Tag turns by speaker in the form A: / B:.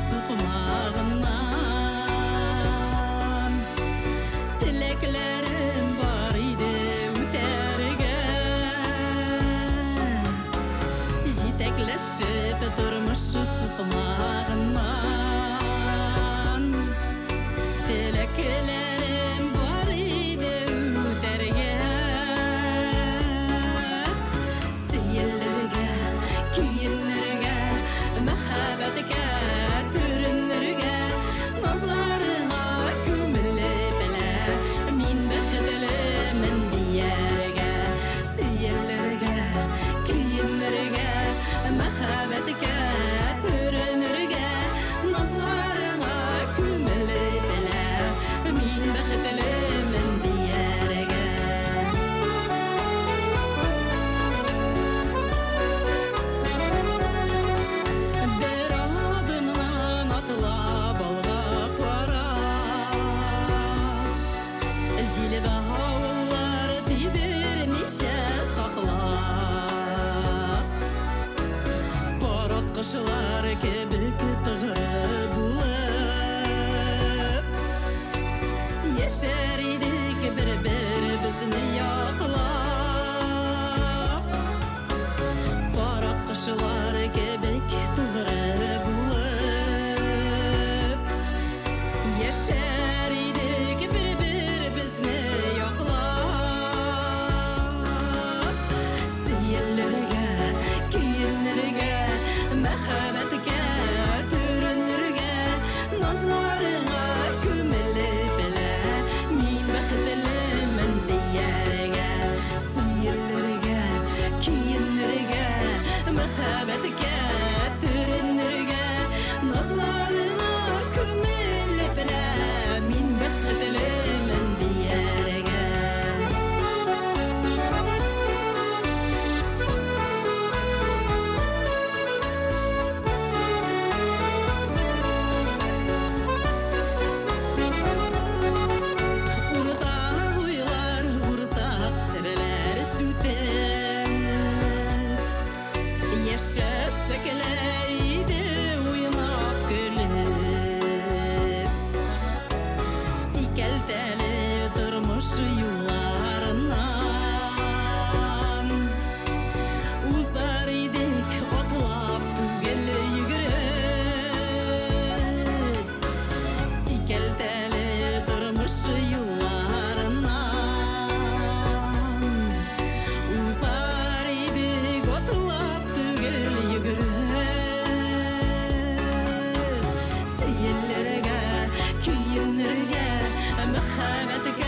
A: сукмагыннан. Теләкләрем бар иде үтәргә, җитәкләшеп тормыш сукмагыннан. Теләкләрем бар иде үтәргә, сөелергә, киенергә, мәхәббәткә төренергә, назларыңа күмелеп лә, мин бәхетлемен дияргә, сөелергә, киенергә, мәхәббәткә төренергә, назларыңа күмелеп лә, мин бәхетлемен дияргә. Бер адымнан атлап алга карап, җил давыллар тидермичә саклап, пар кошлар кебек тугры булып, яшәр идек бер-беребезне яклап. Пар кошлар кебек тугры булып, яшәр идек бер-беребезне яклап. Сөелергә, киенергә, мәхәббәткә төренергә, назларыңа күмелеп лә, мин бәхетлемен дияргә, сөелергә, киенергә, мәхәббәткә төренергә, назларыңа күмелеп лә, мин бәхетлемен дияргә. Уртак уйлар, уртак серләр сүтеп, яшәсәк лә иде уйнап көлеп. Сикәлтәле тормыш юлларыннан узар идек атлап түгел йөгереп. Сикәлтәле тормыш юлларыннан узар идек атлап түгел йөгереп. Сөелергә, киенергә, мәхәббәткә